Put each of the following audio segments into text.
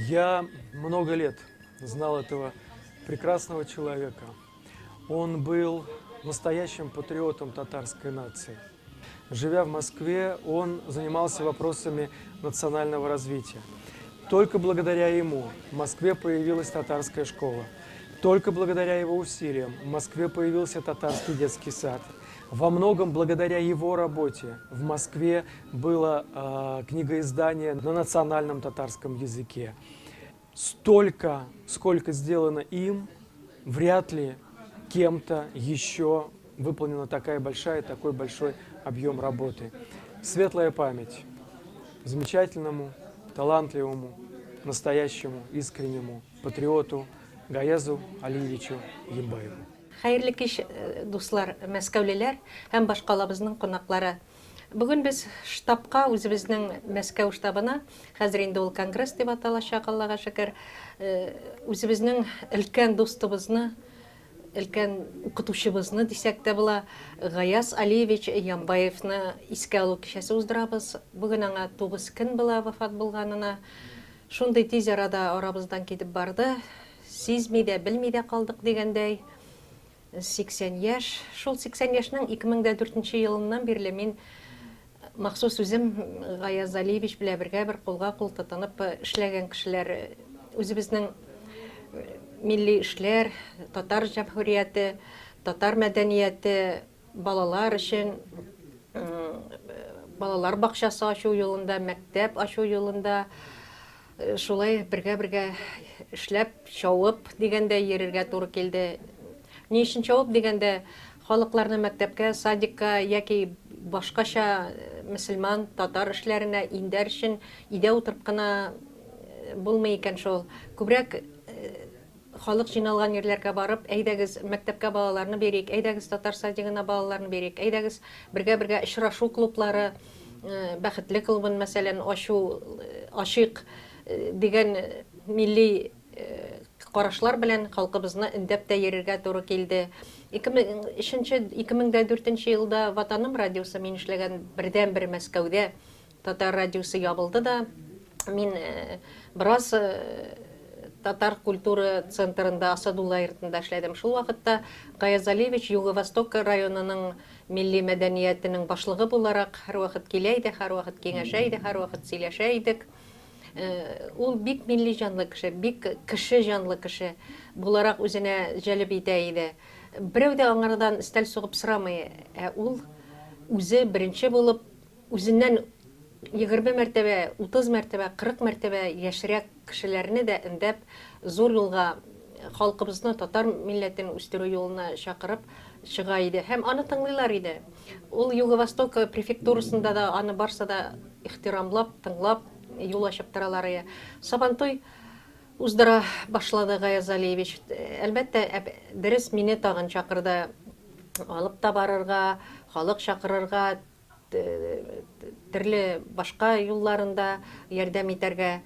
Я много лет знал этого прекрасного человека. Он был настоящим патриотом татарской нации. Живя в Москве, он занимался вопросами национального развития. Только благодаря ему в Москве появилась татарская школа. Только благодаря его усилиям в Москве появился татарский детский сад. Во многом благодаря его работе в Москве было книгоиздание на национальном татарском языке. Столько, сколько сделано им, вряд ли кем-то еще выполнена такая большая, такой большой объем работы. Светлая память замечательному, талантливому, настоящему, искреннему патриоту Гаязу Алиевичу Ямбаеву. Хәерле кич, дуслар, мәскәүлеләр һәм башкалабызның кунаклары. Бүген без штабка, үзебезнең Мәскәү штабына, хәзер инде ул Конгресс дип аталачак, Аллага шөкер, үзебезнең өлкән дустыбызны, өлкән укытучыбызны дисәк тә була, Гаяз Алиевич Ямбаевны искә алу кичәсе уздырабыз. Бүген аңа 9 көн була вафат булганына. Шундый тиз арада арабыздан китеп барды. Сизми дә, белми дә калдык дигәндәй. 80 яшь. Шул 80 яшьнең 2004 нче елыннан бирле мин махсус үзем Гаяз Алиевич белән бергә бер кулга кул тотынып эшләгән кешеләр. Үзебезнең милли эшләр, татар җәмһүрияте, татар мәдәнияте, балалар өчен балалар бакчасы ачу юлында, мәктәп ачу юлында шулай бергә-бергә эшләп, чавып дигәндәй йөрергә туры килде. Ни өчен чавып дигәндә, халыкларны мәктәпкә, садикка яки башкача мөселман, татар эшләренә индәр өчен өйдә утырып кына булмый икән шул. Күбрәк халык җыйналган җирләргә барып, әйдәгез, мәктәпкә балаларны бирик, әйдәгез, татар садигына балаларны бирик, әйдәгез, бергә-бергә очрашу клублары, Бәхетле клубын, мәсәлән, ачу, ачыйк дигән милли карашлар белән халкыбызны өндәп тә йөрергә туры килде. 2003, 2004 елда Ватаным радиосы мин эшләгән бердәнбер Мәскәүдә Татар радиосы ябылды да, мин бераз татар культура центрында Асадулла йортында эшләдем. Шул вакытта Гаяз Алиевич Юго-Восток районының милли мәдәниятенең башлыгы буларак һәрвакыт килә иде, һәрвакыт киңәшә иде, һәрвакыт сөйләшә идек. Ул бик милли җанлы кеше, бик кеше җанлы кеше буларак үзенә җәлеп итә иде. Берәү дә аңардан өстәл сугып сорамый, ә ул үзе беренче булып Үзеннән 20 мәртәбә, 30 мәртәбә, 40 мәртәбә яшьрәк кешеләрне дә өндәп, зур юлга, халкыбызны, татар милләтен үстерү юлына чакырып чыга иде. Һәм аны тыңлыйлар иде. Ул Юго-Восток префектурасында да аны барсы да ихтирамлап, тыңлап, юл ачып торалар ие. Сабантуй уздыра башлады Гаяз Алиевич. Әлбәттә, дөрес, мине тагын чакырды. Алып та барырга, халык чакырырга, төрле башка юлларында ярдәм итәргә.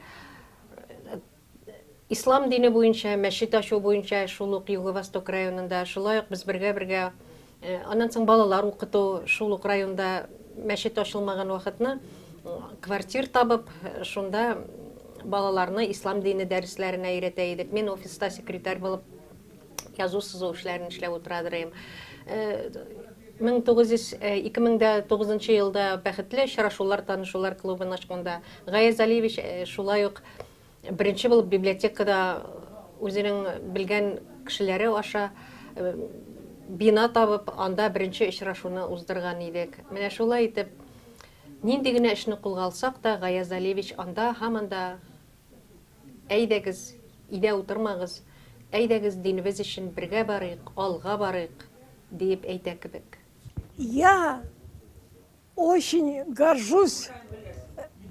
Ислам дине буенча мәчет ачу буенча шул ук Юго-Восток районында, шулай ук без бергә-бергә, аннан соң балалар укыту, шул ук районда мәчет ачылмаган вакытны квартир табып, шунда балаларны ислам дине дәресләренә өйрәтә идек. Мин офиста секретарь булып язу-сызу эшләрен эшләп утырадыр идем. 1900, 2009 елда Бәхетле очрашулар, танышулар клубын ачканда Гаяз Алиевич шулай ук беренче булып библиотекада үзенең белгән кешеләре аша бина табып, анда беренче очрашуны уздырган идек. Менә шулай итеп, нинди генә эшне кулга алсак та, Гаяз Алиевич анда һаман да Әйдәгез, өйдә утырмагыз, әйдәгез, динебез өчен бергә барыйк, алга барыйк, диеп әйтә кебек. Я очень горжусь,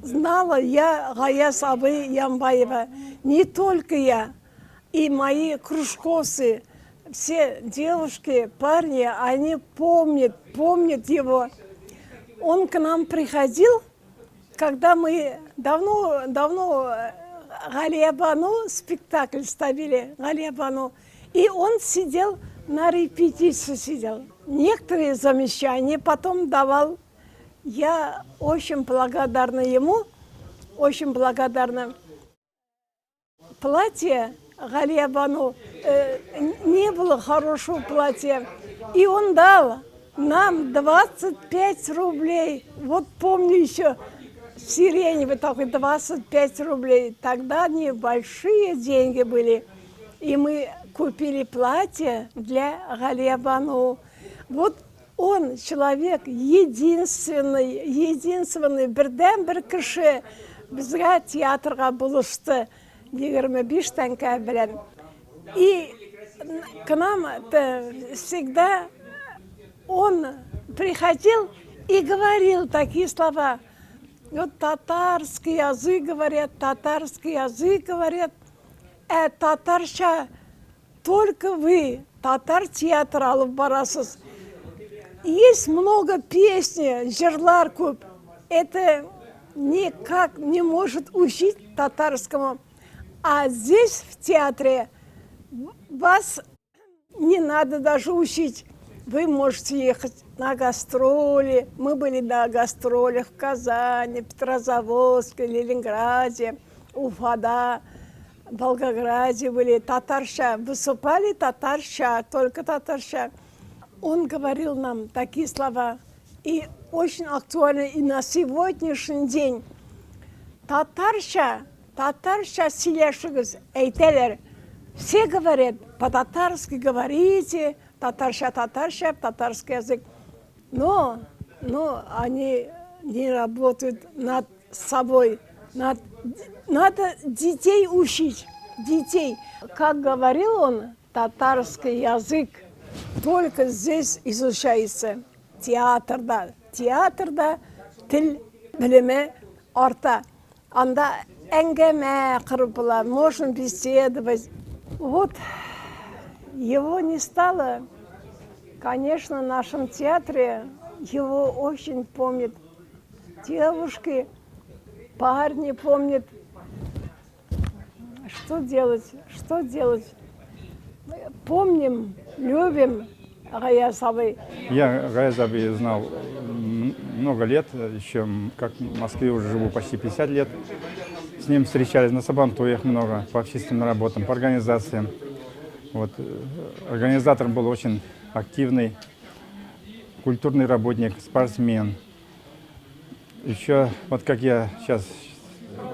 знала я Гаяз абый Ямбаева, не только я, и мои кружковцы, все девушки, парни, они помнят, помнят его. Он к нам приходил, когда мы давно, давно Галиябану спектакль ставили, Галиябану, и он сидел на репетиции сидел. Некоторые замечания потом давал. Я очень благодарна ему, очень благодарна. платье Галия Бану, не было хорошего платья. И он дал нам 25 рублей. Вот помню еще сиреневый такой, 25 рублей. Тогда они большие деньги были. И мы купили платье для Галия Бану. Вот он человек единственный, единственный, бердәнбер кеше безгә театрга булышты 25 тәңкә белән. И к нам всегда он приходил и говорил такие слова. Вот татарский язык говорят, татарский язык говорят. Ә татарча только вы, татар театр алып барасыз. Есть много песни, җырлар күп. Это никак не может учить татарскому. А здесь, в театре, вас не надо даже учить. Вы можете ехать на гастроли. Мы были на гастролях в Казани, Петрозаводске, Ленинграде, Уфада, Волгограде были. Татарша. Выступали татарша, только татарша. Он говорил нам такие слова. И очень актуальны и на сегодняшний день. Татарша, татарша сөйләшегез, әйтәләр. Все говорят, по-татарски говорите, татарша, татарша, татарский язык. Но они не работают над собой. Надо детей учить, детей. Как говорил он, татарский язык только здесь изучается. Театрда, театрда тел белеме арта. Анда әңгәмә корып була, можно беседовать. Вот его не стало. Конечно, в нашем театре его очень помнят девушки, парни помнят. Что делать? Что делать? Помним, любим Гаяз абый. Я Гаяз абый знал много лет, еще как в Москве уже живу почти 50 лет. С ним встречались на Сабантуях много, по общественным работам, по организациям. Вот. Организатором был очень активный, культурный работник, спортсмен. Еще, вот как я сейчас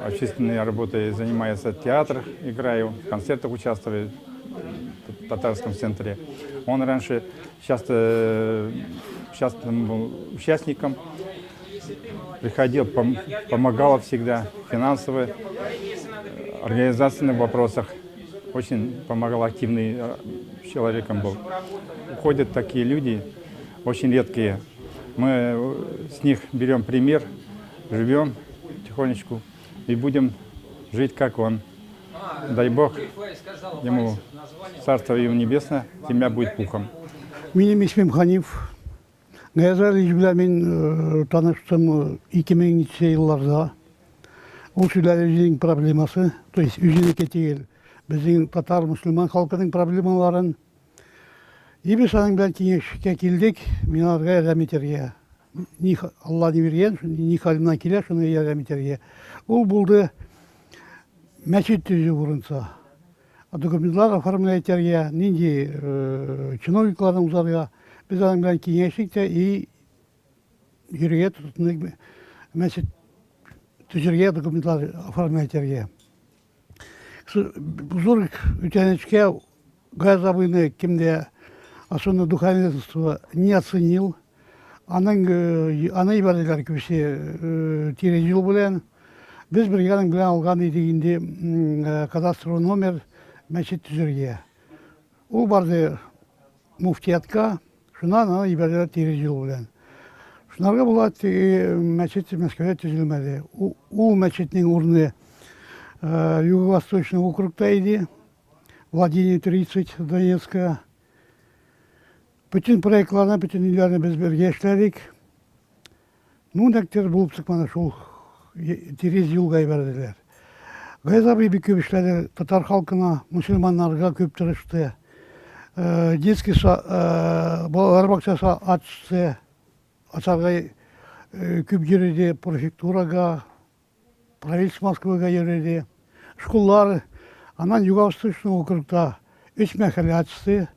общественной работой занимаюсь, театр играю, в концертах участвую в татарском центре. Он раньше часто был участником, приходил, помогал всегда финансово, организационных вопросах. Очень помогал, активный человеком был. Уходят такие люди, очень редкие. Мы с них берем пример, живем потихонечку и будем жить, как он. Дай Бог ему царство ему небесное, земля будет пухом. Минем исемем Ханиф. Гаяз Галиевич белән мин таныштым 2000 елларда. Ул сөйләде үзенең проблемасы, то есть үзенеке түгел, безнең татар мөселман халкының проблемаларын. И без аның белән киңәшкә килдек, мин аларга ярдәм итәргә. Ни Алла ни биргән, ни хәлемнән килә, шуны ярдәм итәргә. Ул булды мәчет төзү буенча. Документлар оформлять итәргә, нинди чиновникларны узарга. Без аның белән киңәштек тә и йөрергә тотындык мәчет төзергә, документлар оформлять итәргә. Зур үтенечкә Гаяз абыйны кемдә, особенно духовенство, не оценил. Аның аны җибәрделәр күбесе тирән юл белән. Без бергә аның белән алган идек инде кадастровый номер мәчет төзергә. Ул барды муфтиятка, шуннан аны җибәрделәр тирән юл белән. Шунарга була теге мәчет Мәскәүдә төзелмәде. Ул мәчетнең урыны Юго-Восточный округта иде. Владимир 30, Донецка. Бөтен проектларны, бөтен өйләрне без бергә эшләдек. Ну, нәктер булып чыкмады шул тирез юлга җибәрделәр. Гаяз абый бик күп эшләде татар халкына, мөселманнарга күп тырышты. Детский балалар бакчасы ачты, ачарга күп йөрде префектурага, правительство Москвага йөрде. Школлар Аннан Юго-Восточный округта өч мәхәллә ачты.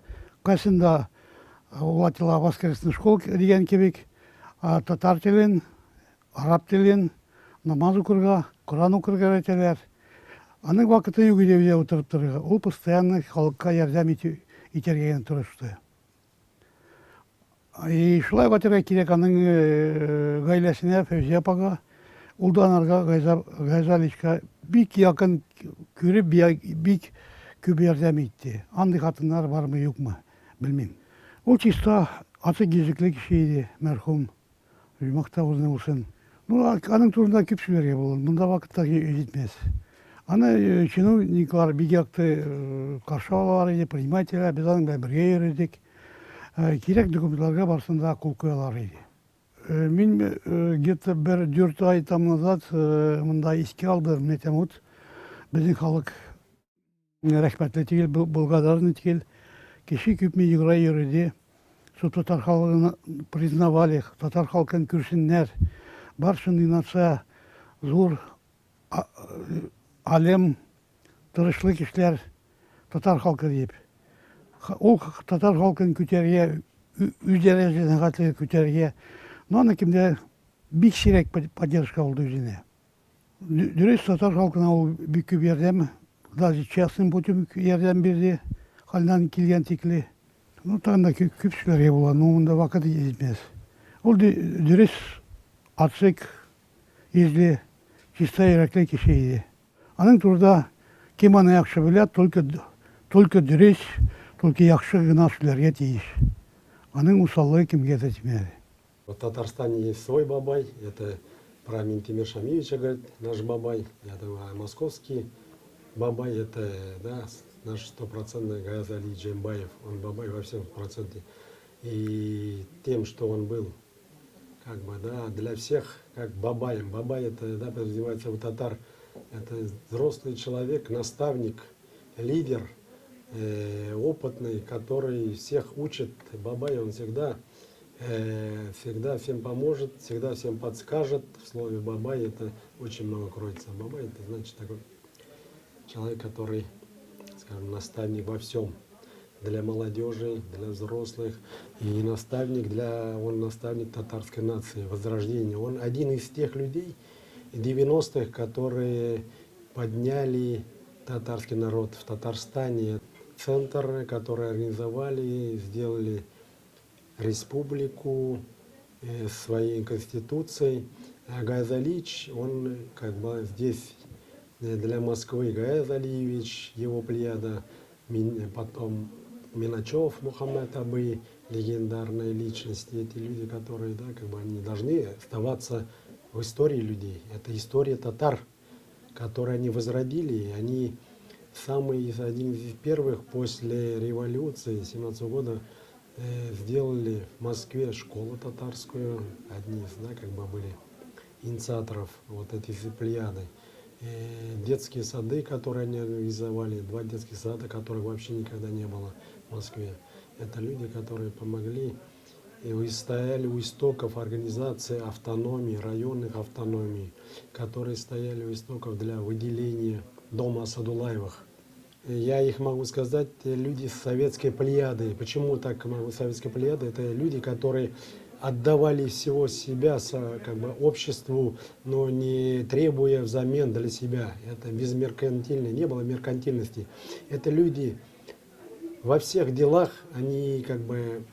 Кайсында уйлатыла воскресный школ дигән кебек, татар телен, араб телен, намаз укырга, Коран укырга өйрәтәләр. Аның вакыты юк иде өйдә утырып торырга. Ул постоянно халыкка ярдәм итәргә генә тырышты. И шулай ук әйтергә кирәк аның гаиләсенә, Фәүзия апага, ул да анарга Гайзаличка бик якын күреп, бик күп ярдәм итте. Андый хатыннар бармы, юкмы, белмим. Ул чиста, ачык йөзлекле кеше иде, мәрхүм. Оҗмах та урыны булсын. Ну, аның турында күп сөйләргә була. Монда вакыт та җитмәс. Аны чиновниклар бик якты каршы алалар иде, принимать итәләр. Без аның белән бергә йөрдек. Кирәк документларга барысын да кул куялар иде. Мин где-то бер дүрт ай там назад монда искә алдым, әйтәм, вот безнең халык рәхмәтле түгел, благодарный түгел. Кеше күпме йөгерә йөрде. Шул татар халыгын признавали, татар халкын күрсеннәр. Бар шундый нация, зур алем, тырышлы кешеләр, татар халкы дип. Ул татар халкын күтәрергә, үз дәрәҗәсенә хәтле күтәрергә, но аны кемдә бик сирәк поддержка булды үзенә. Дөрес, татар халкына ул бик күп ярдәм, даже частным путем ярдәм бирде, хәленнән килгән тикле. Ну, тагын да күп сөйләргә була, но монда вакыт җитмәс. Ул дөрес, ачык йөзле, чиста йөрәкле кеше иде. Аның турында кем аны яхшы белә, только, только дөрес, только яхшы гына сөйләргә тиеш. Аның усаллыгы кемгә дә тимәде. В Татарстане есть свой бабай, это про Минтимер Шамиевича говорит наш бабай, я думаю, а московский бабай это, да, наш стопроцентный Гаяз Али Джембаев, он бабай во всем проценте. И тем, что он был, как бы, да, для всех, как бабаем. Бабай это, да, подразумевается у татар, это взрослый человек, наставник, лидер, опытный, который всех учит. Бабай, он всегда всегда всем поможет, всегда всем подскажет. В слове бабай это очень много кроется. Бабай это значит такой человек, который, скажем, наставник во всем. Для молодежи, для взрослых. И наставник для, он наставник татарской нации, возрождения. Он один из тех людей 90-х, которые подняли татарский народ в Татарстане. Центр, который организовали, сделали республику своей конституцией. А Гаяз Алиевич, он как бы здесь для Москвы Гаяз Алиевич, его плеяда, потом Миначев Мухаммед Абы, легендарные личности, эти люди, которые, да, как бы они должны оставаться в истории людей. Это история татар, которую они возродили, и они самые, один из первых после революции 17 года сделали в Москве школу татарскую, одни из, да, как бы были инициаторов вот этой плеяды. Детские сады, которые они организовали, 2 детских сада, которых вообще никогда не было в Москве. Это люди, которые помогли и стояли у истоков организации автономии, районных автономий, которые стояли у истоков для выделения дома Асадулаевых. Я их могу сказать, люди с советской плеядой. Почему так могу советской плеяды? Это люди, которые отдавали всего себя как бы обществу, но не требуя взамен для себя. Это безмеркантильно, не было меркантильности. Это люди во всех делах, они как бы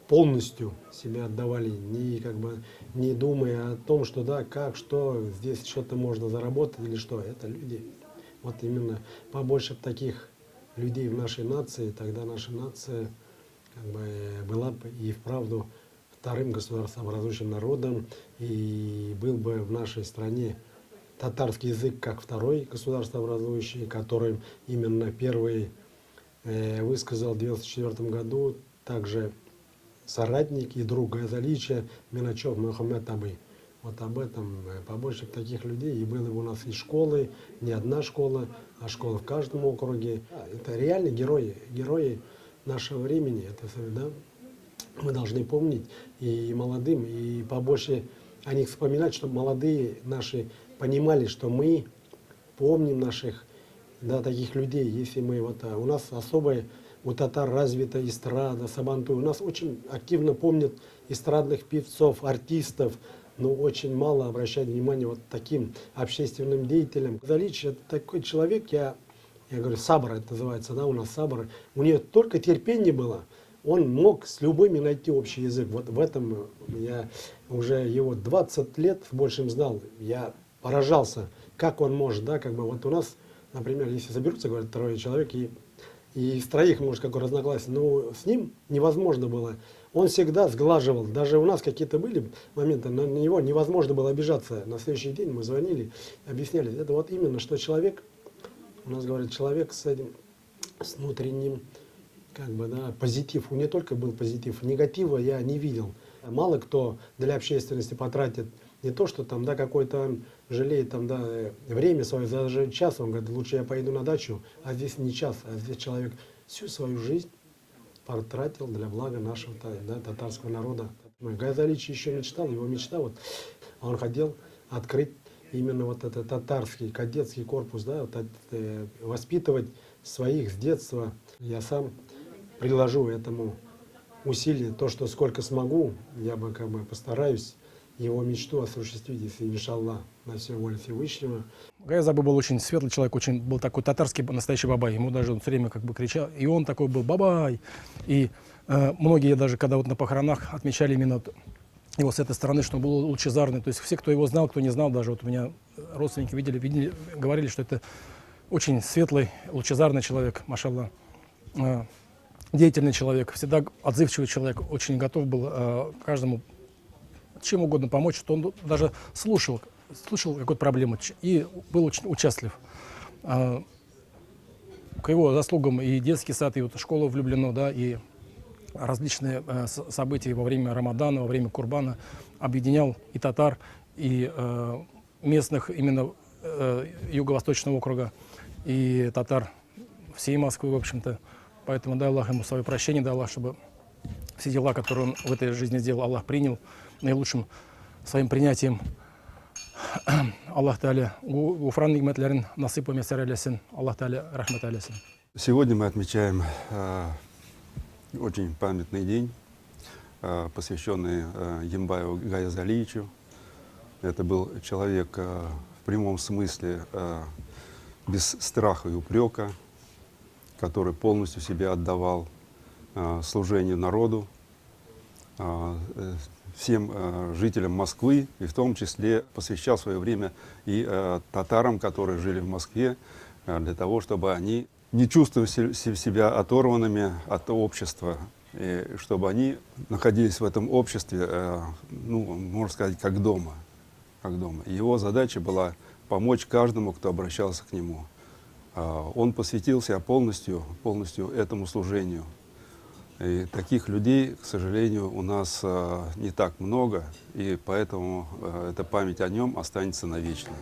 полностью себя отдавали, не, как бы, не думая о том, что да, как, что, здесь что-то можно заработать или что. Это люди, вот именно побольше б таких людей в нашей нации, тогда наша нация как бы была бы и вправду вторым государствообразующим народом, и был бы в нашей стране татарский язык как второй государствообразующий, которым именно первый высказал в 1994 году также соратник и друг Гаяза Алиевича Миначев Мухаммед Абы. Вот об этом побольше таких людей. И было бы у нас и школы, не одна школа, а школа в каждом округе. Это реально герои, герои нашего времени. Это, да, мы должны помнить и молодым, и побольше о них вспоминать, чтобы молодые наши понимали, что мы помним наших да, таких людей, если мы вот, у нас особая, у татар развита эстрада, сабантуй, у нас очень активно помнят эстрадных певцов, артистов, но очень мало обращают внимание вот таким общественным деятелям. Гаяз Алиевич это такой человек, я говорю, сабр это называется, да, у нас сабр. У нее только терпение было, он мог с любыми найти общий язык. Вот в этом я уже его 20 лет с большим знал, я поражался, как он может, да, как бы вот у нас, например, если соберутся, говорят, трое человек, и из троих может какое разногласие, но с ним невозможно было. Он всегда сглаживал, даже у нас какие-то были моменты, на него невозможно было обижаться. На следующий день мы звонили, объясняли. Это вот именно, что человек, у нас говорят, человек с этим, с внутренним, как бы, да, позитив. У него только был позитив, негатива я не видел. Мало кто для общественности потратит не то, что там, да, какой-то он жалеет там, да, время свое, даже час, он говорит, лучше я поеду на дачу, а здесь не час, а здесь человек всю свою жизнь потратил для блага нашего, да, татарского народа. Гаяз Алиевич еще мечтал, его мечта, вот, он хотел открыть именно вот этот татарский кадетский корпус, да, вот, воспитывать своих с детства. Я сам приложу этому усилия, то, что сколько смогу, я бы как бы постараюсь его мечту осуществить, если, иншаллах, на все воля Всевышнего. Гаяз абый был очень светлый человек, очень был такой татарский настоящий бабай. Ему даже он все время как бы кричал, и он такой был бабай. И многие даже, когда вот на похоронах отмечали именно вот его с этой стороны, что он был лучезарный. То есть все, кто его знал, кто не знал, даже вот у меня родственники видели, говорили, что это очень светлый, лучезарный человек, машалла. Деятельный человек, всегда отзывчивый человек, очень готов был каждому чем угодно помочь, что он даже слушал какую-то проблему и был очень участлив. К его заслугам и детский сад, и вот школа в Люблино, да, и различные события во время Рамадана, во время Курбана объединял и татар, и местных именно Юго-Восточного округа, и татар всей Москвы, в общем-то. Поэтому дай Аллах ему свое прощение, дай Аллах, чтобы все дела, которые он в этой жизни сделал, Аллах принял наилучшим своим принятием. Аллаһ Тәгалә гөфран нигъмәтләрен насыйп мөяссәр әйләсен. Аллаһ Тәгалә рәхмәт әйләсен. Сегодня мы отмечаем очень памятный день, посвященный Ямбаеву Гаязу Алиевичу. Это был человек в прямом смысле без страха и упрека, который полностью себя отдавал служению народу, всем жителям Москвы, и в том числе посвящал свое время и татарам, которые жили в Москве, для того, чтобы они не чувствовали себя оторванными от общества, и чтобы они находились в этом обществе, ну, можно сказать, как дома. Как дома. Его задача была помочь каждому, кто обращался к нему. Он посвятил себя полностью, полностью этому служению. И таких людей, к сожалению, у нас не так много, и поэтому эта память о нем останется навечно.